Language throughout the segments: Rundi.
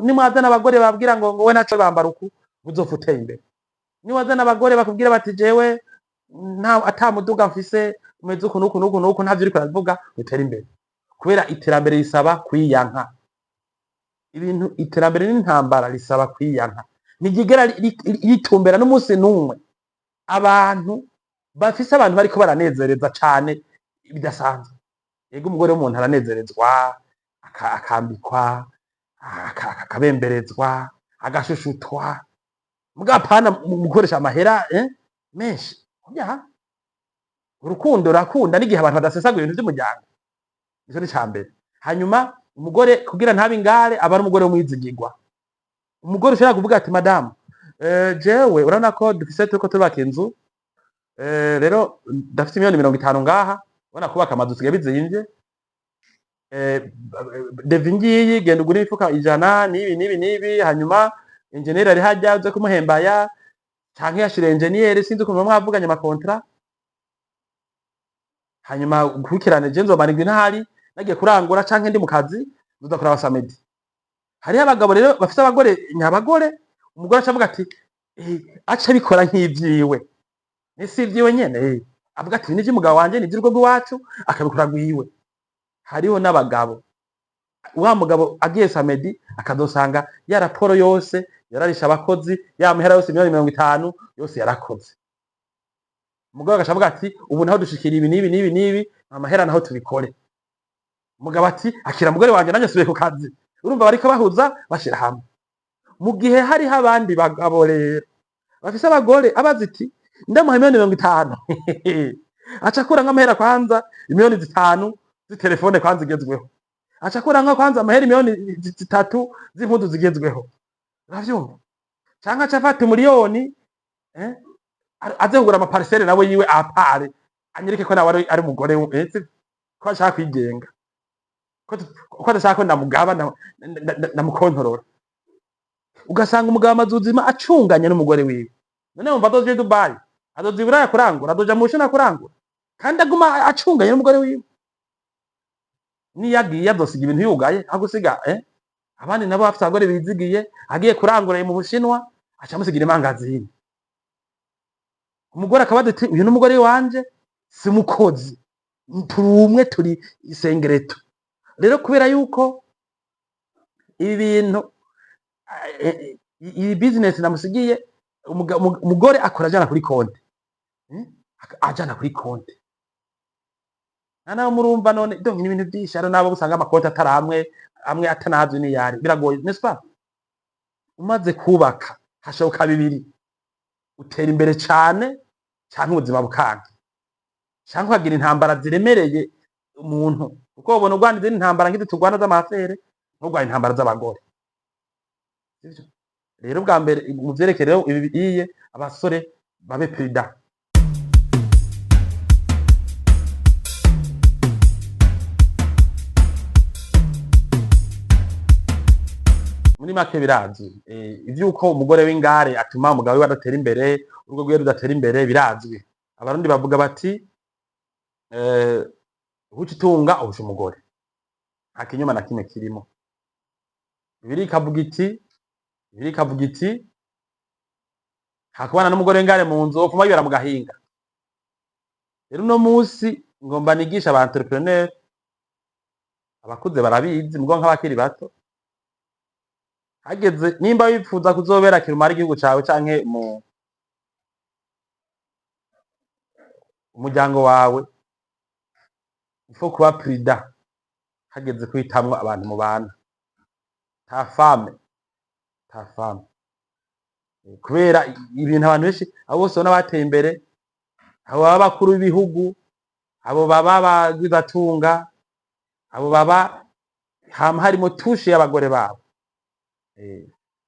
Nimwazana abagore babwira ngo we naco bambara uku, uzopfa uteye imbere. Niwazana abagore bakubwira bati jewe nta ata muduga mfise umeze uku nuku nuku nuku, ntavyo uriko uravuga, utera imbere. Kubera iterambere risaba kwiyanka ibintu, iterambere n'intambara risaba kwiyanka, ntiryigera ritumbera n'umunsi n'umwe. Abantu bafise abantu bariko baranezereza cane bidasanzwe. Yego, umugore w'umuntu aranezerezwa, akambikwa, akabemberezwa, agashushutwa, muga apana mu gukoresha amahera menshi. Oya, urukundo rurakunda n'igihe abantu badasesagura ibintu vy'umuryango. Ico ni icambere. Hanyuma umugore kugira ntabe ingare, aba ari umugore w'umwizigirwa, umugore ushobora kuvuga ati: "Madamu, jewe urabona ko dufise, turiko turubaka inzu, rero ndafise miliyoni 50 ngaha, ubona kubaka amazu usigaye bizimvye, devis ngiyi, genda ugure imifuka 100 n'ibi n'ibi n'ibi, hanyuma enjeniyeri ari harya uze kumuhembaya, canke yashira enjeniyeri, sinzi ukuntu muba mwavuganye ama contrats, hanyuma ukurikirane, je nzomara indwi ntahari nagiye kurangura canke ndi mu kazi, nzoza kuraba samedi." Hariho abagabo rero bafise abagore nyabagore, umugore aca avuga ati aca abikora nk'ivyiwe, ni si ivyiwe nyene, avuga ati: "Ibi ni ivy'umugabo wanje, ni ivy'urugo rw'iwacu," akabikora rwiwe. Hariho n'abagabo, wa mugabo agiye samedi akazosanga ya raporo yose yararisha abakozi, ya mahera yose miliyoni 50 yose yarakoze. Umugabo agaca avuga ati: "Ubu naho dushikira ibi n'ibi n'ibi n'ibi, amahera naho tubikore." Umugabo ati: "Akira mugore wanje, nanjye nsubiye ku kazi." Urumva bariko bahuza, bashira hamwe. Mu gihe hariho abandi bagabo rero bafise abagore abazi iti: "Ndamuha miliyoni 50, aca akura nk'amahera kwanza miliyoni 5 z'itelefone kwanza igezweho, aca akura nka kwanza amahera miliyoni 3 z'impuzu zigezweho," uravyumva? Canke aca afata umuliyoni aze kugura ama parcelles nawe yiwe à part, anyereke ko nawe ari umugore ko ashaka kwigenga, ko adashaka ko ndamugaba, ndamukontorora. Ugasanga umugabo amaze ubuzima acunganye n'umugore wiwe. None wumva azoja i Dubai, azoja i Buraya kurangura, azoja mu Bushinwa kurangura, kandi aguma acunganye n'umugore wiwe? Niyo agiye azosiga ibintu yugaye, aho gusiga abandi nabo bafise abagore bizigiye. Agiye kurangura mu Bushinwa, aca amusigira imangazini. Umugore akabaza ati: "Uyu n'umugore wanje, si umukozi, turi umwe, turi isengereto." Rero kubera yuko ibi bintu, iyi business namusigiye, umugore akora ajana kuri konti, ajana kuri konti nta nawe murumva. None donc ni ibintu byinshi. Hariho n'abo usanga amakonti atari amwe amwe, atanazwi n'iyari. Biragoye, n'est-ce pas? Umaze kubaka hashoboka bibiri: utera imbere cane, canke ubuzima bukanka, canke ukagira intambara ziremereye umuntu, kuko ubona urwana izindi ntambara nk'izi turwana z'ama affaires, nturwane intambara z'abagore. Sivyo? Rero bwa mbere mu vyerekeye rero ibi biye, abasore babe prudent. Muri make birazwi, ivyuko umugore w'ingare atuma umugabo wiwe adatera imbere, urugo rwiwe rudatera imbere, birazwi. Abarundi bavuga bati: "Uwuca itunga uhusha umugore." Nta kinyoma na kimwe kirimo. Bibiliya ikavuga iti: "Nta kubana n'umugore w'ingare mu nzu, wopfuma wibera mu gahinga." Rero uno musi ngomba nigisha aba entrepreneur. Abakuze barabizi, mugo nk'abakiri bato hageze, nimba wifuza kuzobera kirumara igihugu cawe canke mu umuryango wawe, il faut kuba prudent hageze kwitamwo abantu mubana, ta femme, ta femme. Kubera ibintu abantu benshi, abo bose ubona bateye imbere, abo baba bakuru b'ibihugu, abo baba bagwizatunga, abo baba hama harimo touche y'abagore babo.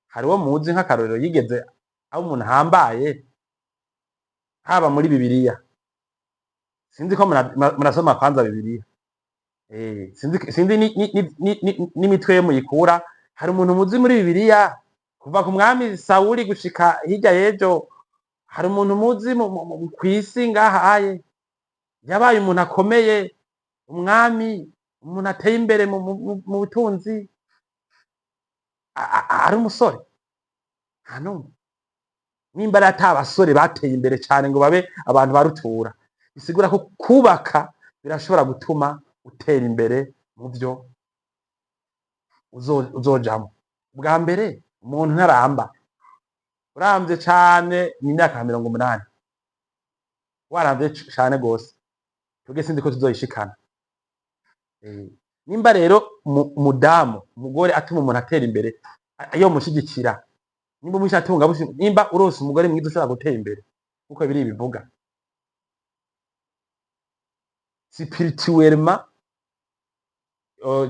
Hariwo muzi nk'akarorero yigeze aho umuntu ahambaye, haba muri Bibiliya, sinzi ko murasoma kwanza Bibiliya, sinzi n'imitwe yo muyikura. Hari umuntu muzi muri Bibiliya kuva ku mwami Sawuli gushika hirya y'ejo? Hari umuntu muzi kw'isi ngaha aye yabaye umuntu akomeye, umwami, umuntu ateye imbere mu butunzi? Ari umusore, nta n'umwe. Nimba ari ata basore bateye imbere cyane ngo babe abantu barutura, bisigura ko kubaka birashobora gutuma utera imbere mu byo uzojamwo. Bwa mbere, umuntu ntaramba. Uramvye cane ni imyaka nka 80, waramvye cane gose. Twebwe sinzi ko tuzoyishikana. Nimba rero umudamu, umugore atuma umuntu atera imbere, yomushigikira, nimba umwishatunga, nimba uronse umugore mwiza ushobora gutera imbere nkuko biri bivuga spirituellement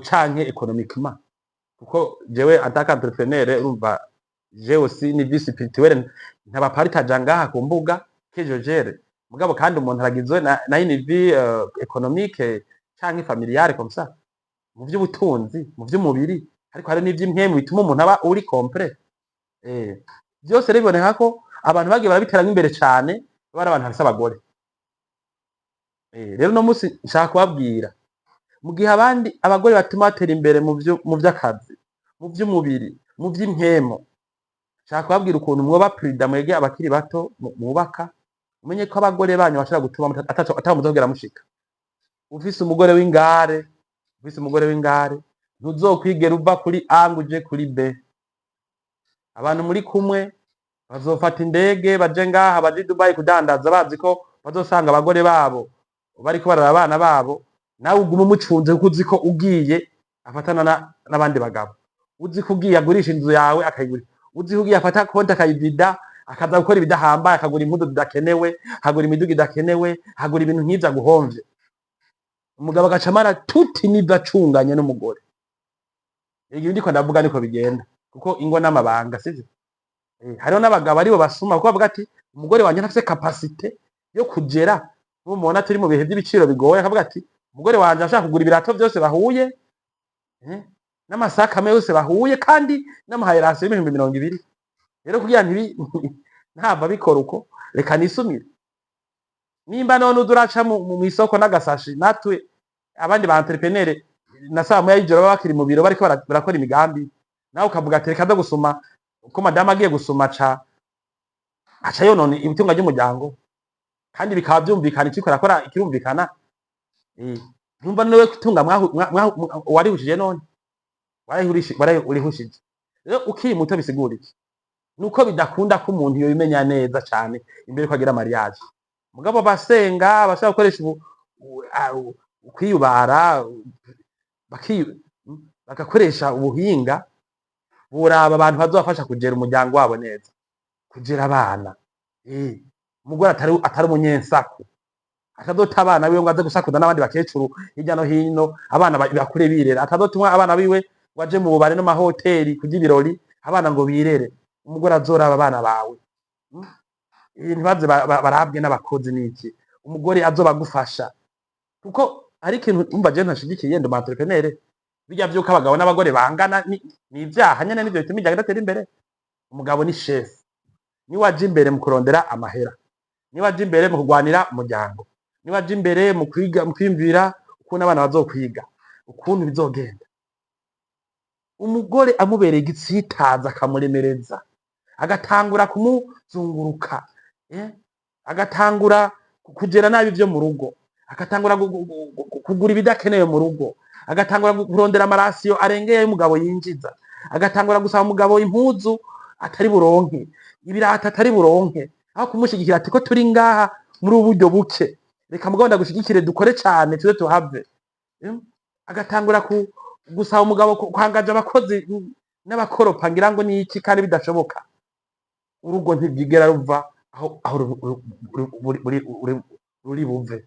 canke économiquement, kuko jewe en tant qu'entrepreneur, urumva, j'ai aussi une vie spirituelle ntabaparitaja ngaha ku mbuga que je gère. Mugabo kandi umuntu aragizwe na une vie économique canke familiale comme ça, mu vy'ubutunzi, mu vy'umubiri, ariko hari n'ivy'impwemu bituma umuntu aba uri complet. Byose rero biboneka ko abantu bagiye barabiteramwo imbere cane bari abantu bafise abagore. Rero no musi nshaka kubabwira, mu gihe abandi abagore batuma batera imbere mu vy'akazi, mu vy'umubiri, mu vy'impwemu, nshaka kubabwira ukuntu mwoba prudent, mwege abakiri bato mwubaka, mumenye ko abagore banyu bashobora gutuma ataho muzogera mushika. Ufise umugore w'ingare, ufise umugore w'ingare, ntuzokwigera uva kuri A ngo uje kuri B. Abantu muri kumwe bazofata indege baje ngaha, baje i Dubai kudandaza, bazi ko bazosanga abagore babo bariko barara abana babo. Nawe ugume umucunze, kuko uzi ko ugiye afatana n'abandi bagabo, uzi ko ugiye agurisha inzu yawe akayigurisha, uzi ko ugiye afata konti akayivida, akaza gukora ibidahambaye, akagura impuzu zidakenewe, akagura imiduga idakenewe, akagura ibintu nk'ivyo aguhomvye. Umugabo agaca amara tuti n'ivyo acunganye n'umugore. Ibi ndiko ndavuga niko bigenda, kuko ingo n'amabanga, sivyo? Hariho n'abagabo aribo basuma, kuko bavuga ati: "Umugore wanje ntafise capacité yo kugera." Mubona turi mu bihe by'ibiciro bigoye, akavuga ati: "Umugore wanje ashaka kugura ibirato byose bahuye, n'amasakame yose bahuye, kandi n'amahaye ration y'20,000. Rero kugira ntibi ntava bikora uko, reka nisumire." Nimba none uza uraca mw'isoko n'agasashi, natwe abandi ba entrepreneur na saa moya y'ijoro baba bakiri mu biro bariko barakora imigambi, nawe ukavuga ati: "Reka nza gusuma," uko madamu agiye gusuma aca aca yonona ibitunga ry'umuryango, kandi bikaba vyumvikana iciko arakora ikirumvikana. Ntumva niwe itunga warihushije, none wararihushije. Rero ukiri muto bisigura iki? Nuko bidakunda ko umuntu yobimenya neza cane imbere ko agira mariage. Mugabo basenga bashaka gukoresha ukwiyubara, bagakoresha ubuhinga buraba abantu bazobafasha kugera umuryango wabo neza, kugera abana. Umugore atari umunyensaku, atazota abana biwe ngo aze gusakuza n'abandi bakecuru hirya no hino, abana bakure birera, atazotuma abana biwe ngo aje mu bubare no mahoteli kurya ibirori, abana ngo birere. Umugore azoraba abana bawe. Ntibaze barabwe n'abakozi n'iki. Umugore azoba agufasha, kuko hari ikintu umva jewe ntashigikiye, ndi umu entrepreneur. Bijya vyuko abagabo n'abagore bangana ni ivyaha nyene, nivyo bituma imiryango idatera imbere. Umugabo ni chef, niwe aja imbere mu kurondera amahera, niwe aja imbere mu kurwanira umuryango, niwe aja imbere mu kwiga, mu kwiyumvira ukuntu abana bazokwiga, ukuntu bizogenda. Umugore amubereye igitsitaza, akamuremereza, agatangura kumuzunguruka, agatangura kugera nabi ivyo mu rugo, agatangura kugura ibidakenewe mu rugo, agatangura kurondera ama ration arengeye y'umugabo yinjiza, agatangura gusaba umugabo impuzu atari buronke, ibirato atari buronke, aho kumushigikira ati: "Ko turi ngaha muri ubu buryo buke, reka mugabo ndagushigikire, dukore cane tuze tuhave." Agatangura gusaba umugabo kwangaja abakozi n'abakoropa, ngira ngo niki, kandi bidashoboka. Urugo ntirwigera ruva aho ruri buve.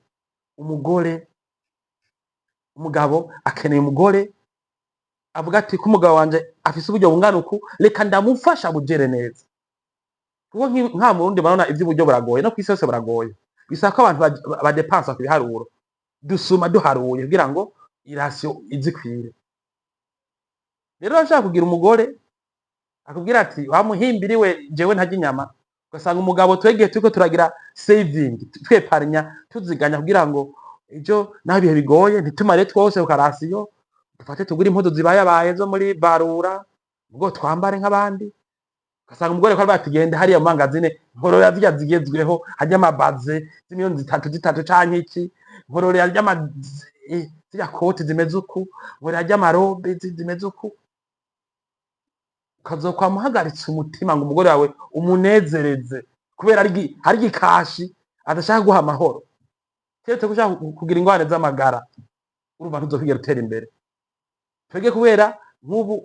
Umugore, umugabo akeneye umugore avuga ati: "Ko umugabo wanje afise uburyo bungana uku, reka ndamufasha bugere neza." Kuko nka mu Burundi barabona ivy'uburyo buragoye, no kw'isi yose buragoye, bisaba ko abantu badepansa ku biharuro, dusuma duharuye kugira ngo i ration izikwire. Rero urashaka kugira umugore akubwira ati: "Wa muhimbiri we, jewe ntarya inyama." Ugasanga umugabo twegiye turiko turagira saving, tweparnya, tuziganya kugira ngo ejo naho ibihe bigoye ntitumare twose ku ka ration, dufate tugure impuzu zibayabaye zo muri barura. Ubwo twambare nk'abandi. Ugasanga umugore ko bati: "Genda hariya mu mangazine, nkorora zirya zigezweho, harya amabaze z'imiliyoni 3 3 canke iki, nkorora harya zirya koti zimeze uku, nkorora harya amarobe zimeze uku." Ukazokwama uhagaritse umutima ngo umugore wawe umunezereze kubera ari igikashi adashaka guha amahoro, keretse ko ushaka kugira ingorane z'amagara. Urumva ntuzokwigera utera imbere. Twebwe kubera nk'ubu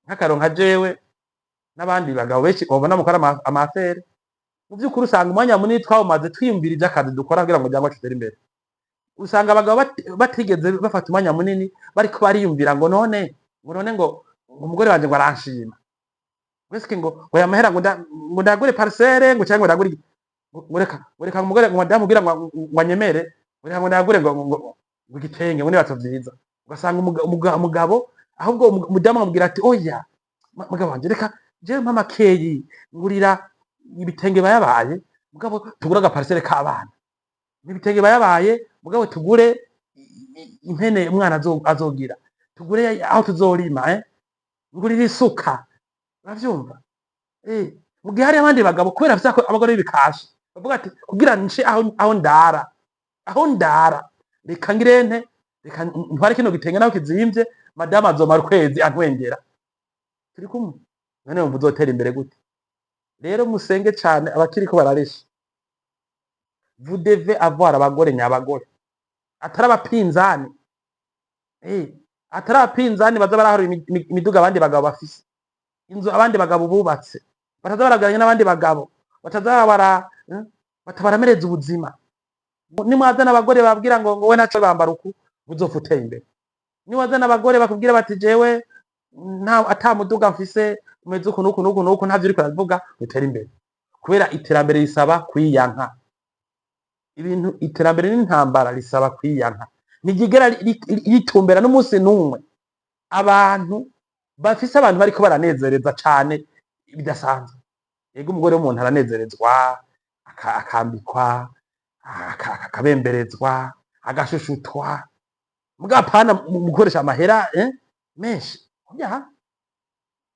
nk'akaronka, jewe n'abandi bagabo benshi babona mukora ama affaires, mu by'ukuri usanga umwanya munini twawumaze twiyumvira iby'akazi dukora kugira ngo umuryango wacu utere imbere. Usanga abagabo batigeze bafata umwanya munini bariko bariyumvira ngo none ngo umugore wanje ngo aranshima wese, ngo aya mahera ngo ndagure parcelle, ngo cyangwa ngo ndagure ngo reka umugore, ngo madamu kugira ngo anyemere, ngo reka ngo ndagure ngo igitenge, ngo nibato vyiza. Ugasanga umugabo ahubwo umudamu amubwira ati: "Oya, mugabo wanje, reka jewe mpa makeyi, ngurira ibitenge bayabaye, mugabo tugure agaparcelle k'abana, ibitenge bayabaye, mugabo tugure impene umwana azogira, tugure aho tuzorima, ngurira isuka." Uravyumva? Mu gihe hari abandi bagabo, kubera bafise abagore b'ibikashi, bavuga ati: "Kugira nce aho ndara, reka ngirente, reka ntware kino gitenge naho kizimvye, madamu azomara ukwezi antwengera." Turi kumwe? None wumva uzotera imbere gute? Rero musenge cane. Abakiriko bararesha, vous devez avoir abagore nyabagore, atari abapinzani, atari abapinzani baza barahora imiduga abandi bagabo bafise, inzu abandi bagabo bubatse, bataza baraganira n'abandi bagabo, bataza bara batabaramereza ubuzima. Nimwazana abagore babwira ngo we naco bambara uku, uzopfa uteye imbere. Niwazana abagore bakubwira bati: "Jewe nta ata muduga mfise umeze uku nuku nuku nuku", ntavyo uriko uravuga, utera imbere. Kubera iterambere risaba kwiyanka ibintu. Iterambere n'intambara risaba kwiyanka, ntiryigera ritumbera n'umunsi n'umwe abantu bafise abantu bariko baranezereza cane bidasanzwe. Yego, umugore w'umuntu aranezerezwa, akambikwa, akabemberezwa, agashushutwa, mugabo apana mu gukoresha amahera menshi. Oya,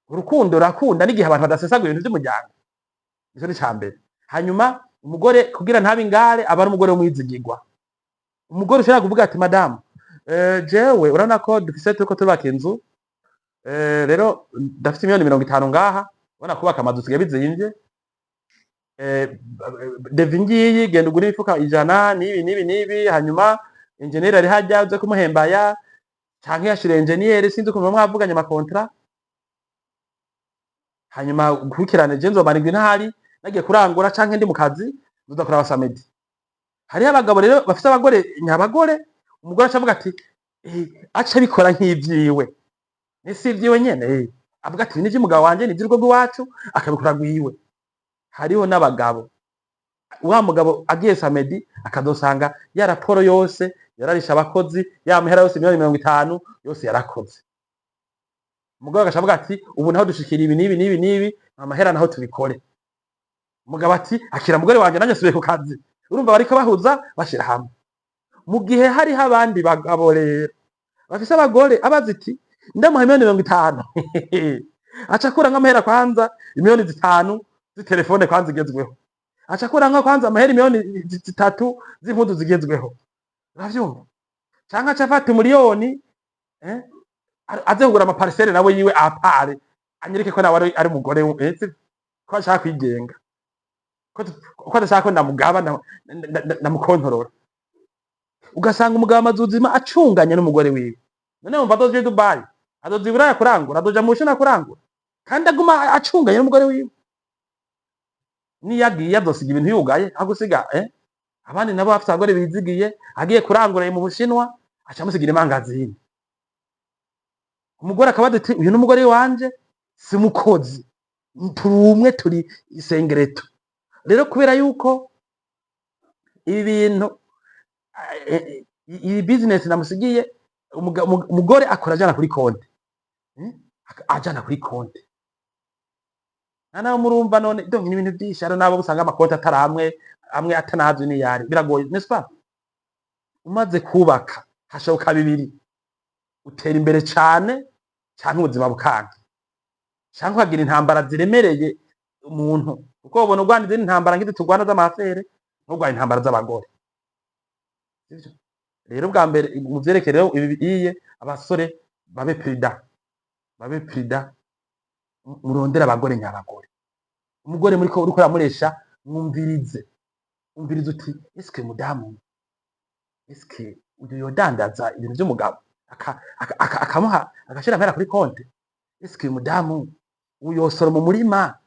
urukundo rurakunda n'igihe abantu badasesagura ibintu vy'umuryango. Ico ni ca mbere. Hanyuma umugore kugira ntabe ingare, aba ari umugore w'umwizigirwa, umugore ushobora kuvuga ati: "Madamu, jewe urabona ko dufise, turiko turubaka inzu, rero ndafise miliyoni 50 ngaha, ubona kubaka amazu usigaye bizimvye, devis ngiyi, genda ugure imifuka 100 n'ibi n'ibi n'ibi, hanyuma enjeniyeri ari harya uze kumuhembaya, canke yashira enjeniyeri, sinzi ukuntu mwavuganye amacontrats, hanyuma ukurikirane, je nzomara indwi ntahari, nagiye kurangura canke ndi mu kazi, nzoza kuraba samedi." Hariho abagabo rero bafise abagore nyabagore. Umugore aca avuga ati aca abikora nk'ivyiwe, ese ivyiwe nyene, avuga ati: "Ibi ni ivy'umugabo wanje, ni ivy'urugo rw'iwacu", akabikora rwiwe. Hariho n'abagabo, wa mugabo agiye samedi akazosanga ya raporo yose yararisha abakozi, ya mahera yose miliyoni 50 yose yarakoze. Umugabo agaca avuga ati: "Ubu naho dushikira ibi n'ibi n'ibi n'ibi, amahera naho tubikore." Umugabo ati: "Akira mugore wanje, nanjye nsubiye ku kazi." Urumva bariko bahuza, bashira hamwe. Mu gihe hariho abandi bagabo rero bafise abagore abazi iti: "Ndamuha miliyoni 50, aca akura nk'amahera kwanza miliyoni 5 z'itelefone kwanza igezweho, aca akura nka kwanza amahera miliyoni 3 z'impuzu zigezweho." Uravyumva? Canke aca afata umuliyoni, aze kugura amaparcelles nawe yiwe à part, anyereke ko nawe ari umugore, ko ashaka kwigenga, ko adashaka ko ndamugaba, ndamukontorora. Ugasanga umugabo amaze ubuzima acunganye n'umugore wiwe. None wumva azoja i Dubai, azoja i Buraya kurangura, azoja mu Bushinwa kurangura, kandi aguma acunganye n'umugore wiwe? Niyo agiye azosiga ibintu yugaye, aho gusiga abandi nabo bafise abagore bizigiye. Agiye kurangura mu Bushinwa, aca amusigira imangazini. Umugore akabaza ati: "Uyu n'umugore wanje, si umukozi, turi umwe, turi isengereto." Rero kubera yuko ibi bintu, iyi business namusigiye, umugore akora ajana kuri konti, ajana kuri konti nta naho murumva. None donc ni ibintu byinshi. Hari n'abo usanga amakonti atari amwe amwe, atanazwi n'iyari. Biragoye, n'est-ce pas? Umaze kubaka hashoboka bibiri: utera imbere cane canke ubuzima bukanga. Canke ukagira intambara ziremereye umuntu, kuko ubona urwana izindi ntambara nk'izi turwana z'ama affaires, nturwane intambara z'abagore. Sivyo? Rero bwa mbere mu vyerekeye rero ibi biye, abasore babe prudent, babe prudent, murondere abagore nyabagore. Umugore muriko uriko uramuresha, mwumvirize, umvirize uti: "Eske mudamu, eske uyu yodandaza ibintu vy'umugabo akamuha agashira amahera kuri konte? Eske uyu mudamu uyu yosoroma umurima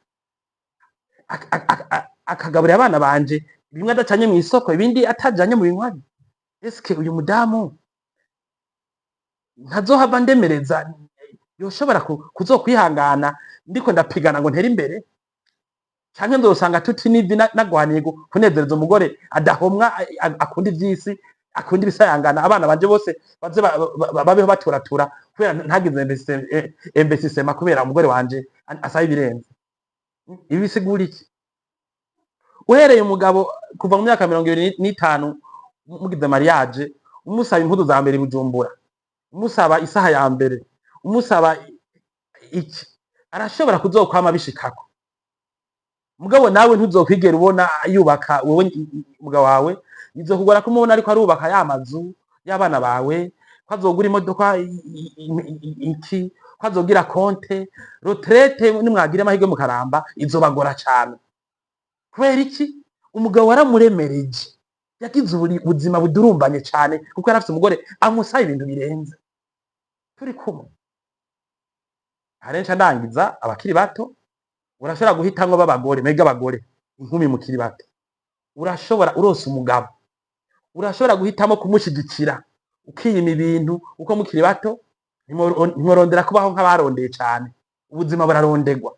akagaburira abana banje, bimwe adacanye mw'isoko, ibindi atajanye mu binywabi? Eske uyu mudamu ntazohava ndemereza? Yoshobora kuzokwihangana ndiko ndapigana ngo ntere imbere? Canke nzosanga tuti n'ivi nagwaniye kunezereza umugore adahomwa, akunda ivy'isi, akunda ibisayangana, abana banje bose baze babeho baturatura kubera ntagize investissement, kubera umugore wanje asaba ibirenze?" Ibi bisigura iki? Uhereye umugabo kuva mu myaka 25 mugize mariage, umusaba impuzu za mbere i Bujumbura, umusaba isaha ya mbere, umusaba iki, arashobora kuzokwama bishikako. Mugabo nawe ntuzokwigera ubona yubaka. Wewe umugabo wawe bizokugora kumubona ariko arubaka ya mazu y'abana bawe, ko azogura imodoka, iki, ko azogira konte retraite. Nimwagira amahirwe mukaramba, izobagora cane. Kubera iki? Umugabo waramuremereje, yagize ubuzima budurumbanye cane kuko yari afise umugore amusaba ibintu birenze. Turi kumwe harenshi ndangiza. Abakiri bato, urashobora guhitamwo b'abagore mega abagore, inkumi mukiri bato, urashobora urose umugabo, urashobora guhitamo kumushigikira ukiyima ibintu uko mukiri bato. Ntimworondera kubaho nk'abarondeye cane, ubuzima burarondegwa.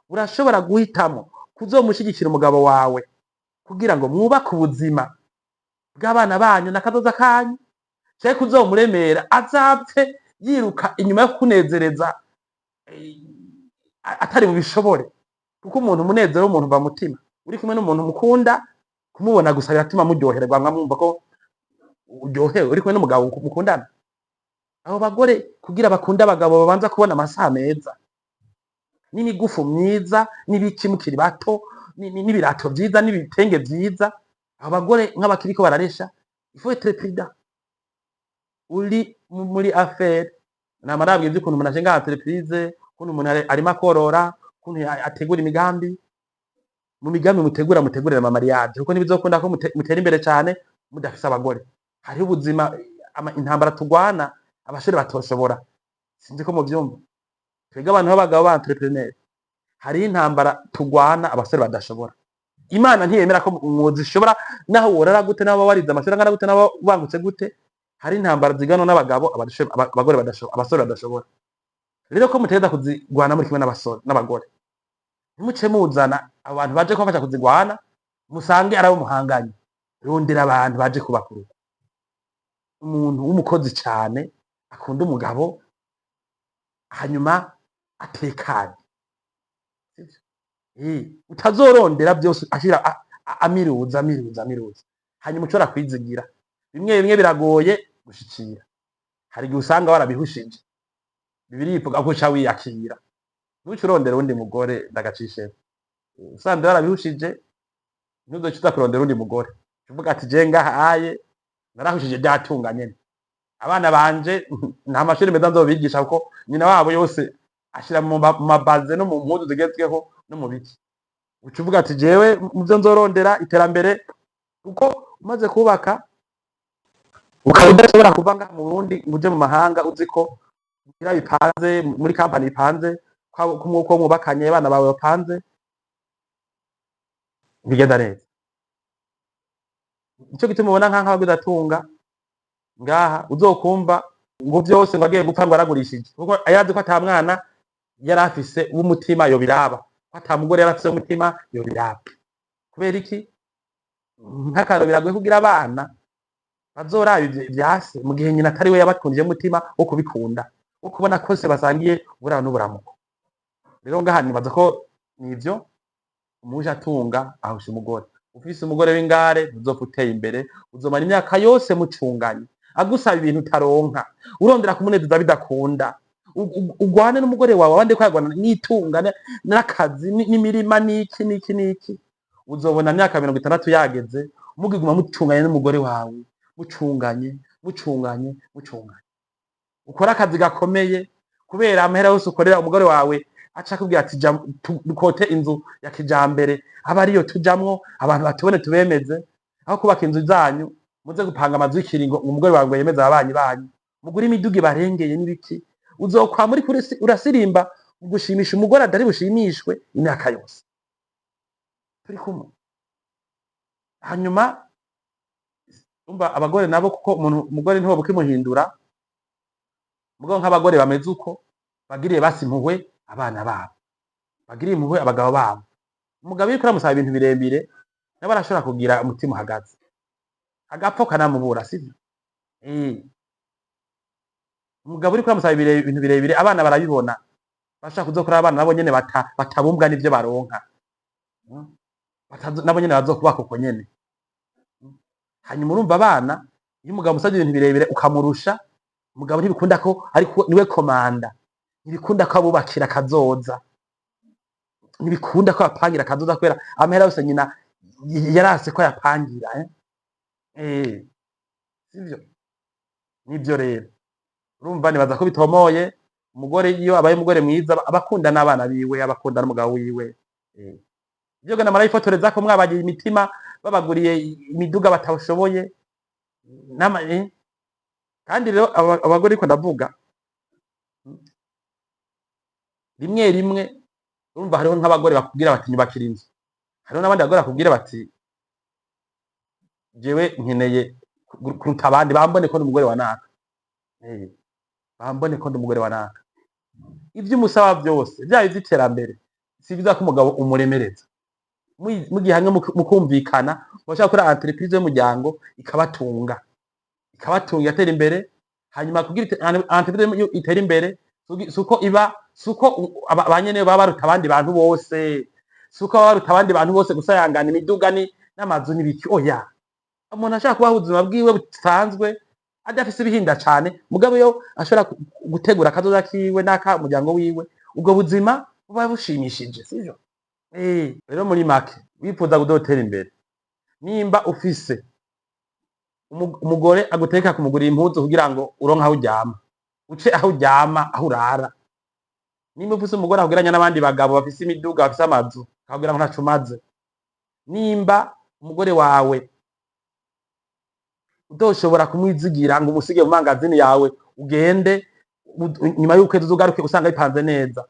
Urashobora guhitamo kuzomushigikira umugabo wawe kugira ngo mwubake ubuzima bw'abana banyu n'akazoza kanyu, canke kuzomuremera azapfe yiruka inyuma yo kunezereza, atari bubishobore. Kuko umuntu, umunezero w'umuntu uva mu mutima. Uri kumwe n'umuntu mukunda, kumubona gusa biratuma muryoherwa, mwamwumva ko uryohewe uri kumwe n'umugabo mukundana. Abo bagore kugira bakunde abagabo, babanza kubona amasaha meza n'imigufu myiza n'ibiki mukiri bato, n'ibirato vyiza n'ibitenge vyiza. Abo bagore nk'abakiriko bararesha, il faut être prudent. Uri muri affaire, nama nabwiye ivy'ukuntu umuntu ashinga entreprise, ukuntu umuntu arima akorora, ukuntu ategura imigambi. Mu migambi mutegura, mutegurira ama mariage, kuko ntibizokunda ko mutera imbere cane mudafise abagore. Hariho ubuzima, intambara tugwana abasore batoshobora. Sinzi ko muvyumva. Twebwe abantu b'abagabo ba entrepreneur, hariho intambara tugwana abasore badashobora. Imana ntiyemera ko mwozishobora, naho worara gute, naho warize amashuri angana gute, naho ubangutse gute. Hari intambara ziganwa n'abagabo abagore badashobora, abasore badashobora. Rero ko mutegeza kuzigwana muri kumwe n'abasore n'abagore, ntimuce muzana abantu baje kubafasha kuzigwana, musange ari abo muhanganye. Rondera abantu baje kubaka urugo, umuntu w'umukozi cane akunda umugabo, hanyuma atekanye. Sivyo? Utazorondera byose ashira amiruza amiruza amiruza, hanyuma ushobora kwizigira. Bimwe bimwe biragoye gushikira, hari igihe usanga warabihushije. Bibiliya ivuga ko uca wiyakira, ntuce urondera uwundi mugore. Ndagacishemo, usanze warabihushije, ntuzoce uza kurondera uwundi mugore. Uvuga ati: "Je ngaha aye narahushije, byatunganye, abana banje nta mashuri meza nzobigisha kuko nyina wabo yose ashira mu mabaze no mu mpuzu zigezweho no mu biki." Uca uvuga ati: "Jewe mu byo nzorondera iterambere." Kuko umaze kubaka ukaba udashobora kuva ngaha mu Burundi ngo uje mu mahanga, uzi ko muhira bipanze, muri kampani bipanze, ko mwubakanye, abana bawe bapanze, bigenda neza. Nico gituma ubona nk'abagwizatunga ngaha, uzokumva ngo vyose ngo agiye gupfa ngo aragurishije, kuko yazi ko ata mwana yari afise w'umutima yobiraba, ko ata mugore yari afise w'umutima yobiraba. Kubera iki? Nk'akantu biragoye kugira abana bazoraba ivyo vyase mu gihe nyina atari we yabatundije umutima wo kubikunda, wo kubona kose basangiye uburaro n'uburamuko. Rero ngaha nibaza ko nivyo umuje atunga ahusha umugore. Ufise umugore w'ingare, ntuzopfa uteye imbere. Uzomara imyaka yose mucunganye, agusaba ibintu utaronka, urondera kumunezeza bidakunda. Ugwane n'umugore wawe, abandi ko yagwana n'itunga, n'akazi, n'imirima, n'iki n'iki n'iki. Uzobona myaka 60 yageze, mugiguma mucunganye n'umugore wawe, mucunganye, mucunganye, mucunganye. Ukora akazi gakomeye, kubera amahera yose ukorera umugore wawe aca akubwira ati: "Ja dukote inzu ya kijambere, aba ariyo tujamwo, abantu batubone, tubemeze." Aho kubaka inzu zanyu, muze gupanga amazu y'ikiringo, ngo umugore wawe ngo yemeze ababanyi banyu, mugure imiduga ibarengeye n'ibiki. Uzokwama uriko urasirimba mu gushimisha umugore atari bushimishwe imyaka yose. Turi kumwe? Hanyuma umva, abagore nabo, kuko umuntu umugore ntiwoba ukimuhindura. Mugabo nk'abagore bameze uko, bagiriye basi impuhwe abana babo, bagiriye impuhwe abagabo babo. Umugabo iyo uriko uramusaba ibintu birebire, nawe arashobora kugira umutima uhagaze, agapfa kanamubura, sivyo? Umugabo uriko uramusaba ibintu birebire, abana barabibona, bashaka kuzokora abana nabo nyene batabumbwa n'ivyo baronka. Nabo nyene bazokubaka uko nyene. Hanyuma urumva, abana, iyo umugabo umusavye ibintu birebire ukamurusha, umugabo ntibikunda ko, ariko niwe komanda, ntibikunda ko abubakira kazoza, ntibikunda ko apangira kazoza, kubera amahera yose nyina yarase ko yapangira, eh? Sivyo? Nivyo rero, urumva, nibaza ko bitomoye. Umugore iyo abaye umugore mwiza, aba akunda n'abana biwe, aba akunda n'umugabo wiwe. Ivyo genda marayifotoreza ko mwabagiye imitima, babaguriye imiduga batawushoboye nama. Kandi rero abagore ariko ndavuga, rimwe rimwe urumva hariho nk'abagore bakubwira bati: "Nyubakira inzu." Hariho n'abandi bagore bakubwira bati: "Jewe nkeneye kuruta abandi, bambone ko ndi umugore wa naka, bambone ko ndi umugore wa naka." Ivyo umusaba byose, byaba ivy'iterambere, si vyiza ko umugabo umuremereza. Mugiye hamwe mukumvikana, murashobora gukora entreprise y'umuryango, ikabatunga, igatera imbere. Hanyuma kugira entreprise itere imbere, suko iba suko ba nyeneyo baba baruta abandi bantu bose, suko baba baruta abandi bantu bose gusayangana imiduga ni n'amazu n'ibiki. Oya, umuntu ashaka kubaho ubuzima bwiwe busanzwe, adafise ibihinda cane, mugabo iyo ashobora gutegura akazoza kiwe n'aka muryango wiwe, ubwo buzima buba bushimishije, sivyo? Rero muri make, wifuza kuzotera imbere, nimba ufise umugore aguteka kumugurira impuzu kugira ngo uronke aho uryama, uce aho uryama, aho urara, nimba ufise umugore akugereranya n'abandi bagabo bafise imiduga, bafise amazu, akakubwira ngo ntaco umaze, nimba umugore wawe utoshobora kumwizigira ngo umusige mu mangazini yawe, ugende, nyuma y'ukwezi uzugaruke usanga bipanze neza,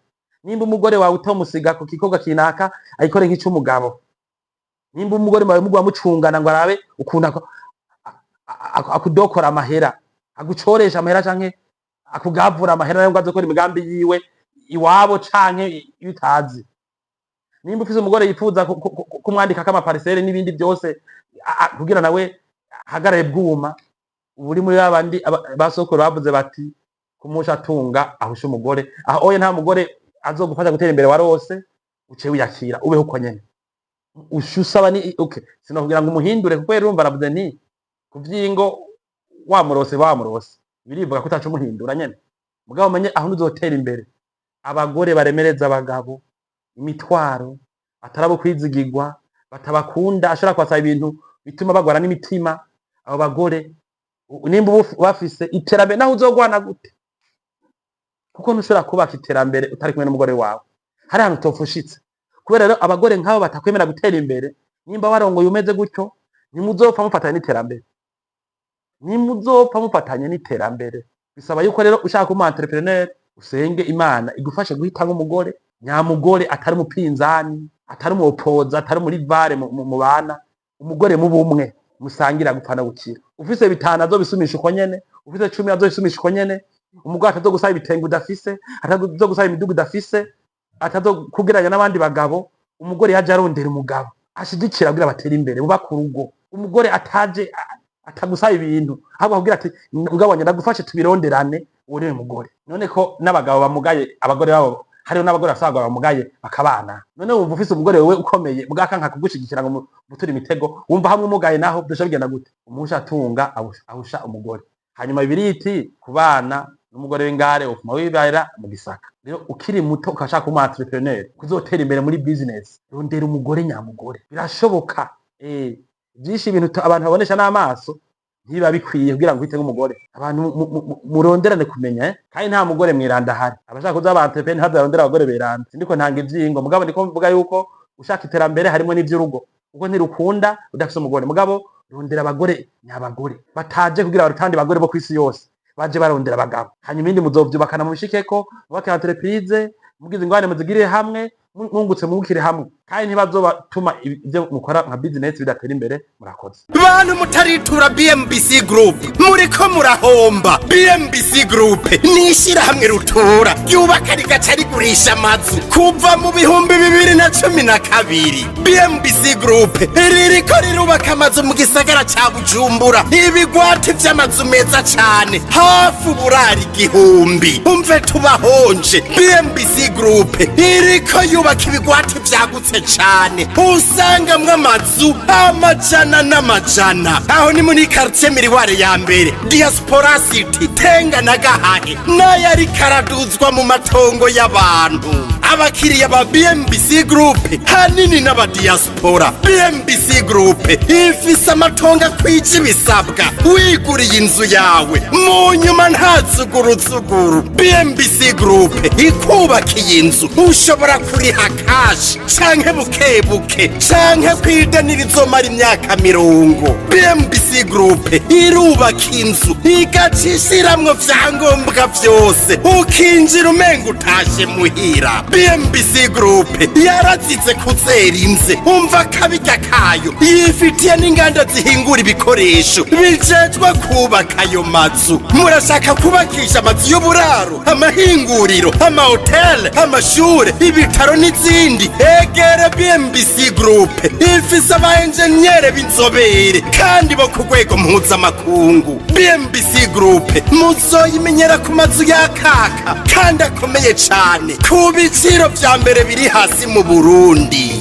nimba umugore wawe utomusiga ku gikorwa kinaka ayikore nk'ic'umugabo, nimba umugore wawe muguma mucungana ngo arabe ukuntu akudokora amahera, agucoresha amahera, canke akugavura amahera nayo ngo azokora imigambi yiwe iwabo, canke iyo utazi, nimba ufise umugore yifuza kumwandikako amaparisere n'ibindi byose, kugira nawe ahagarare bwuma, uba uri muri babandi basokuru bavuze bati: "Kumusha atunga ahusha umugore." Aho oye, nta mugore azogufasha gutera imbere warose, uce wiyakira, ubeho uko nyene. Usha usaba ni okay, sinakubwira ngo umuhindure, kuko rero urumva aravuze nti kuvyingo wamurose, wamurose, birivuga ko utaca umuhindura nyene. Mugabo umenye aho uzotera imbere: abagore baremereza abagabo imitwaro, atarabo kwizigirwa, batabakunda, ashobora kubasaba ibintu bituma bagwara n'imitima, abo bagore nimba uba bafise iterambere, naho uzogwana gute, kuko ntushobora kubaka iterambere utari kumwe n'umugore wawe, hari ahantu utofushitse. Kubera rero abagore nk'abo batakwemera gutera imbere, nimba warongoye umeze gutyo, ntimuzopfa mufatanye n'iterambere, ntimuzopfa mufatanye n'iterambere. Bisaba yuko rero ushaka kuba umu entrepreneur, usenge Imana igufashe guhitamwo umugore nyamugore, atari umupinzani, atari umupoza, atari muri vare mu bana, umugore mu bumwe musangira gupfa no gukira. Ufise 5 azobisumisha uko nyene, ufise 10 azobisumisha uko nyene. Umugore atazogusaba ibitenge udafise, atazogusaba imiduga udafise, atazokugereranya n'abandi bagabo. Umugore yaje arondera umugabo ashigikira kugira batere imbere, bubaka urugo. Umugore ataje atagusaba ibintu, ahubwo akubwira ati: "Mugabo wanje, ndagufashe tubironderane." Uwo niwe mugore. None ko n'abagabo bamugaye abagore babo, hariho n'abagore bafise abagabo bamugaye bakabana, none wumva ufise umugore wewe ukomeye bwakanka kugushigikira ngo muture imitego, wumva hamwe umugaye naho byosha bigenda gute? Umuhusha atunga ahusha umugore. Hanyuma Bibiliya iti ku bana N'umugore w'ingare ufuma wibera mu gisaka. Rero ukiri muto ukashaka kuba entrepreneur, kuzotera imbere muri business, rondera umugore nyamugore, birashoboka. Byinshi ibintu abantu babonesha n'amaso ntibiba bikwiye kugira ngo uhite nk'umugore. Abantu muronderane kumenya, eh? Kandi nta mugore mwiranda ahari. Abashaka kuza aba entrepreneur ntibaze abagore beranda. Sindiko ntanga ivyingo, mugabo ndiko mvuga yuko ushaka iterambere harimo n'ivy'urugo, kuko ntirukunda udafise umugore. Mugabo rondera abagore nyabagore bataje kugira barutandi bagore bo kwisi yose, baje barondera abagabo. Hanyuma ibindi muzovyubakana, mubishikeko, mubake entreprise, mugize ingorane muzigirire hamwe, mwungutse mwungukire hamwe, kandi ntibazobatuma ivyo mukora nka business bidatera imbere. Murakoze. Bantu mutaritura BMBC Group, muriko murahomba. BMBC Group ni ishyirahamwe rutura ryubaka rigaca rigurisha amazu kuva mu 2012. BMBC Group ririko rirubaka amazu mu gisagara ca Bujumbura, ibigwati vy'amazu meza cane, hafi uburari 1000. Umve tubahonje, BMBC Group iriko yubaka ibigwati vyagutse cane, usangamwo amazu amajana n'amajana. Aho ni muri quartier Miroir ya mbere, Diaspora City, Tenga na Gahahe, n'ayo ariko araduzwa mu matongo y'abantu. Abakiriya ba BMBC Group hanini n'abadiaspora. BMBC Group ifise amatongo akwije ibisabwa, wiguriye inzu yawe mu nyuma nta zuguruzuguru. BMBC Group ikubakiye inzu, ushobora kuriha cash canke buke buke, canke kwideni rizomara imyaka 50. BMBC Group irubaka inzu igaca ishiramwo vyangombwa vyose, ukinjira umenga utashe muhira. BMBC Group yarazize kuzera inze, umva kabirya kayo, yifitiye n'inganda zihingura ibikoresho bijejwe kubaka ayo mazu. Murashaka kubakisha amazu y'uburaro, amahinguriro, amahoteli, amashure, ibitaro n'izindi? Egere BMBC Group, ifise aba enjeniyere b'inzobere kandi bo ku rwego mpuzamakungu. BMBC Group muzoyimenyera ku mazu yakaka kandi akomeye cane, ku biciro vya mbere biri hasi mu Burundi.